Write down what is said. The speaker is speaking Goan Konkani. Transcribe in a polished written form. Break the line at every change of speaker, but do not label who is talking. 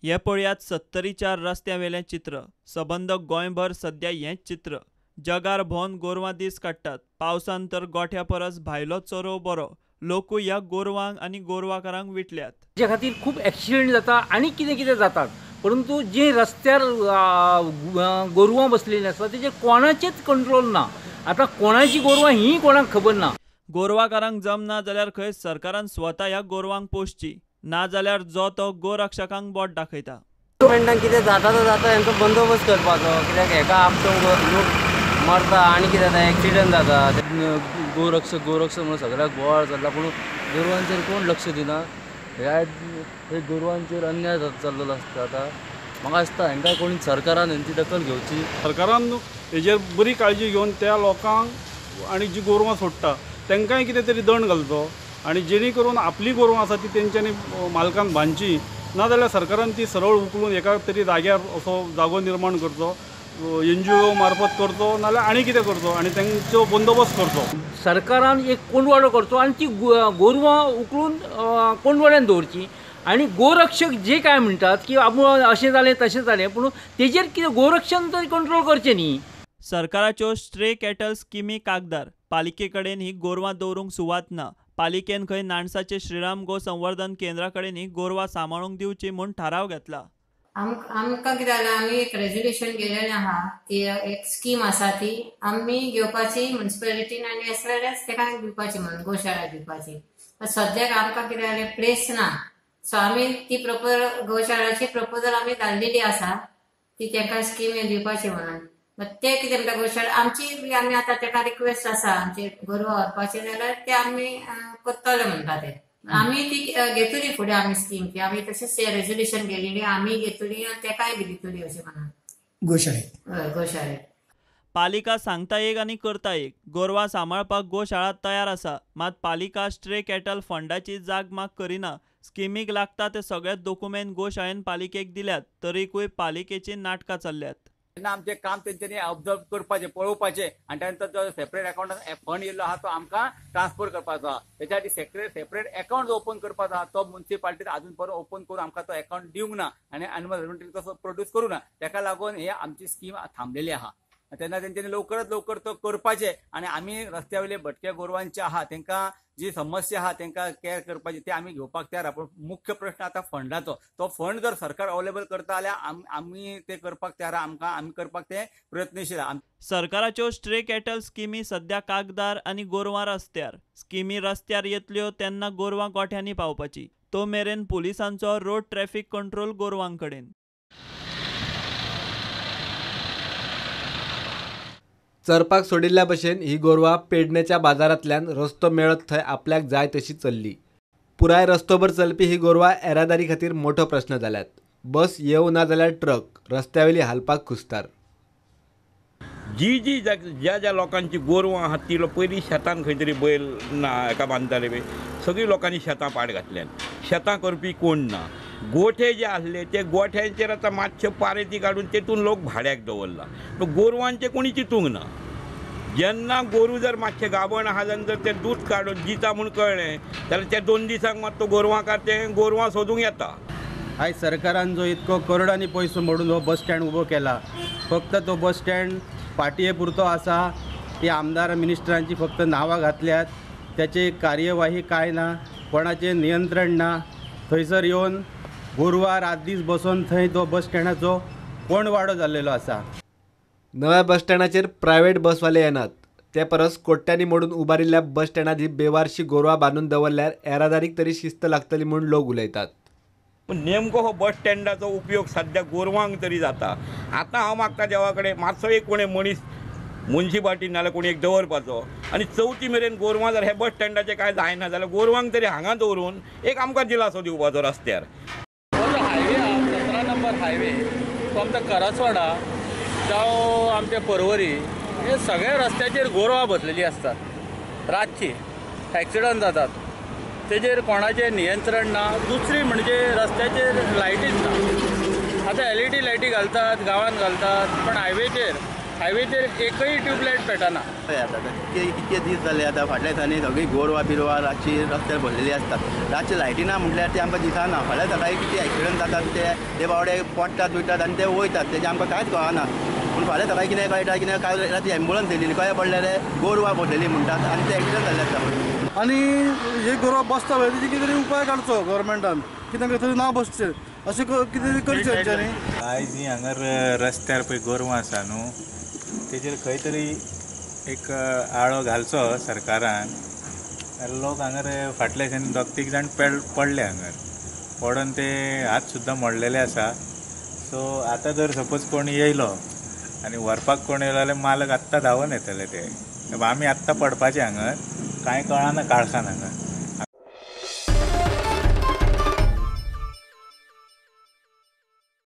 हे पळयात सत्तरीच्या रस्त्यावेलें चित्र. सबंद गोंयभर सद्या हेंच चित्र. जगार भोंवन गोरवां दीस काडटात. पावसान तर गोठ्या परस भायलो चरोव बरो. लोकूय ह्या गोरवांक आनी गोरवाकारांक विटल्यात.
तेच्या खातीर खूब एक्सिडंट जाता आनी कितें कितें जातात, परंतु जे रस्त्यार गोरवां बसलेलीं आसता तेजेर कोणाचेच कंट्रोल ना. आतां कोणाची गोरवां ही कोणाक खबर ना.
गोरवाकारांक जमना जाल्यार खंय सरकारान स्वता ह्या गोरवांक पोसची, ना जाल्यार जो तो गोरक्षकांक बोट दाखयता.
गव्हर्मेंटान कितें जाता तो जाता, हेंचो बंदोबस्त करपाचो. कित्याक हेका आपटून लोक मरता आनी कितें जाता, एक्सिडंट जाता.
गोरक्षक गोरक्षक म्हणून सगळ्याक बोवाळ चल्ला, पूण गोरवांचेर कोण लक्ष दिना. ह्या हे गोरवांचेर अन्याय चल्लेलो आसता. आतां म्हाका दिसता हेंकां कोणी सरकारान हेंची दखल घेवची.
सरकारान हेजेर बरी काळजी घेवन त्या लोकांक आनी जी गोरवां सोडटा तांकांय कितें तरी दंड घालचो आनी जेणे करून आपली गोरवां आसा ती तेंच्यांनी मालकान बांदची, ना जाल्यार सरकारान ती सरळ उखलून एका तरी जाग्यार असो जागो निर्माण करचो, एनजीओ मार्फत करचो, नाजाल्यार आनी कितें करचो आनी तांचो बंदोबस्त करचो.
सरकारान एक कोंडवाडो करचो आनी ती गोरवां उखलून कोंडवाड्यान दवरची. आनी गोरक्षक जे काय म्हणटात की आपूण अशें जालें तशें जालें, पूण तेजेर कितें गोरक्षण तरी कंट्रोल करचें न्ही.
सरकाराच्यो स्ट्रे कॅटल स्किमी कागदार, पालिके कडेन ही गोरवां दवरूंक सुवात ना. पालिकेन खंय नाणसाचे श्रीराम गो संवर्धन केंद्रा कडेन ही गोरवां सांबाळूंक दिवची म्हूण थाराव घेतला.
आमकां कितें जालें, आमी एक रेजोल्युशन गेलेलें आहा, ती एक स्कीम आसा ती आमी घेवपाची म्युनिसिपालिटीन आनी एज वेल एज तेका दिवपाची म्हणून गोशाळा दिवपाची. सद्याक आमकां कितें जालें, प्लेस ना. सो आमी ती प्रोपर गोशाळाची प्रपोजल आमी धाडलेली आसा, ती तेका स्कीम दिवपाची म्हणून. ते कितें म्हणटा गोशाळा आमची, आमी आतां तेका रिक्वेस्ट आसा आमचे गोरवां व्हरपाचे जाल्यार ते आमी करतले म्हणटा ते. आमी ती घेतली फुडें आमी स्कीम ती आमी तशेंच रेजोल्युशन गेलेली आमी घेतली आनी तेकाय बी दितली अशें म्हणून
गोशाळेक.
हय, गोशाळेक.
पालिका सांगता एक आनी करता एक. गोरवां सांबाळपाक गोशाळा तयार आसा, मात पालिका स्ट्रे कॅटल फंडाची जाग माग करिना. स्किमीक लागता ते सगळे दोकुमेंत गोशाळेन पालिकेक दिल्यात, तरीकूय पालिकेची नाटकां चल्ल्यात.
तेन्ना आमचें काम तेंच्यांनी ऑब्जर्व करपाचें, पळोवपाचें आनी तांचो जो सेपरेट अकावंट फंड येयल्लो आहा तो आमकां ट्रान्सफर करपाचो आहा. तेच्या खातीर सेपरेट अकावंट ओपन करपाचो आहा, तो म्युनिसिपालिटीन आजून पर्यंत ओपन करून आमकां तो अकावंट दिवंक ना आनी एनिमल हजबंड्री तसो प्रोड्यूस करूं ना. तेका लागून हे आमची स्कीम थांबलेली आहा. तेन्ना तेंच्यांनी लवकरात लवकर तो करपाचें आनी आमी रस्त्या वयले भटक्या गोरवांचे आहा तेंकां जी समस्या आहा तेंकां कॅर करपाची ते आमी घेवपाक तयार आहा. पूण मुख्य प्रश्न आतां फंडाचो. तो फंड जर सरकार अवेलेबल करता जाल्यार आमी ते करपाक तयार आहा, आमकां आमी करपाक ते प्रयत्नशील आहा.
सरकाराच्यो स्ट्रे कॅटल स्किमी सद्या कागदार आनी गोरवां रस्त्यार. स्किमी रस्त्यार येतल्यो तेन्ना गोरवां गोठ्यांनी पावपाची. तो मेरेन पुलिसांचो रोड ट्रॅफिक कंट्रोल गोरवां कडेन.
चरपाक सोडिल्ल्या भशेन ही गोरवां पेडणेच्या बाजारांतल्यान रस्तो मेळत थंय आपल्याक जाय तशी चल्ली. पुराय रस्तोभर चलपी ही गोरवां येरादारी खातीर मोठो प्रश्न जाल्यात. बस येवं ना जाल्यार ट्रक रस्त्यावेली हालपाक खुस्तार.
जी जी ज्या ज्या लोकांची गोरवां आहात ती पयलीं शेतान खंय तरी बैल ना एका बांदताले बी, सगळीं लोकांनी शेतां पाड घातल्यान. शेतां करपी कोण ना. गोठे जे आसले ते गोठ्यांचेर आतां मातशे पारेती काडून तेतून लोक भाड्याक दवरला. पूण गोरवांचें कोणी चिंतूंक ना. जेन्ना गोरू जर मातशें गाभण आहा जाल्यार जर तें दूद काडून दिता म्हूण कळ्ळें जाल्यार त्या 2 दिसांक मात तो गोरवांकार तें गोरवां सोदूंक येता.
आयज सरकारान जो इतको करोडांनी पयसो मोडून हो बस स्टँड उबो केला, फक्त तो बस स्टँड पाटये पुरतो आसा. ती आमदार मिनिस्टरांची फक्त नांवां घातल्यात, त्याची कार्यवाही काय ना, कोणाचें नियंत्रण ना. थंयसर येवन गोरवां रात दीस बसून थंय तो बस स्टँडाचो कोंडवाडो जाल्लेलो आसा.
नव्या बस स्टँडाचेर प्रायव्हेट बसवाले येनात, ते परस कोट्यांनी मोडून उबारिल्ल्या बस स्टँडात ही बेवारशी गोरवां बांदून दवरल्यार येरादारीक तरी शिस्त लागतली म्हूण लोक उलयतात.
पूण नेमको हो बस स्टँडाचो उपयोग सद्या गोरवांक तरी जाता. आतां हांव मागता देवा कडेन मातसो एक कोणें मनीस म्युनिसिपालिटीन नाजाल्यार कोणी एक दवरपाचो आनी चवथी मेरेन गोरवां जर हे बस स्टँडाचें कांय जायना जाल्यार गोरवांक तरी हांगा दवरून एक आमकां दिलासो दिवपाचो रस्त्यार.
हो जो हायवे आहा 17 नंबर हायवे तो आमच्या करासवाडा जावं आमच्या परवरी हे सगळ्या रस्त्याचेर गोरवां बसलेली आसतात. रातची एक्सिडंट जातात, तेजेर कोणाचें नियंत्रण ना. दुसरी म्हणजे रस्त्याचेर लायटीच ना. आतां LED लायटी घालतात, गांवांत घालतात, पण हायवेचेर हायवेचेर एकय ट्यूबलायट पेटना.
आतां कितके दीस जाले आतां फाटल्या दिसांनी सगळीं गोरवां बिरवां रातची रस्त्यार भरलेली आसतात. रातची लायटी ना म्हटल्यार ते आमकां दिसना. फाल्यां सकाळीं कितें एक्सिडंट जातात ते बावडे पडटात बिडटात आनी ते वयतात, तेजें आमकां कांयच कळना. पूण फाल्यां सकाळीं कितें कळटा कितें काल राती एम्बुलन्स येयलेली कशें पडलेले गोरवां बसलेली म्हणटात आनी ते एक्सिडंट जाल्ले आसता.
आनी हे गोरवां बसता पळय तेजे कितें तरी उपाय काडचो गव्हर्मेंटान की तांकां थंय ना बसचें अशें कितें तरी करचें तेंच्यांनी.
आयज ही हांगर रस्त्यार पळय गोरवां आसा न्हू तेजेर खंय तरी एक आळो घालचो सरकारान. लोक हांगर फाटल्या दिसांनी दोग तीग जाण पडले हांगर पडोन ते हात सुद्दां मोडलेले आसा. सो आतां जर सपोज कोण येयलो आनी व्हरपाक कोण येयलो जाल्यार मालक आत्तां धांवून येतले ते. आमी आत्तां पडपाचे हांगर कांय कळना काळखान हांगर.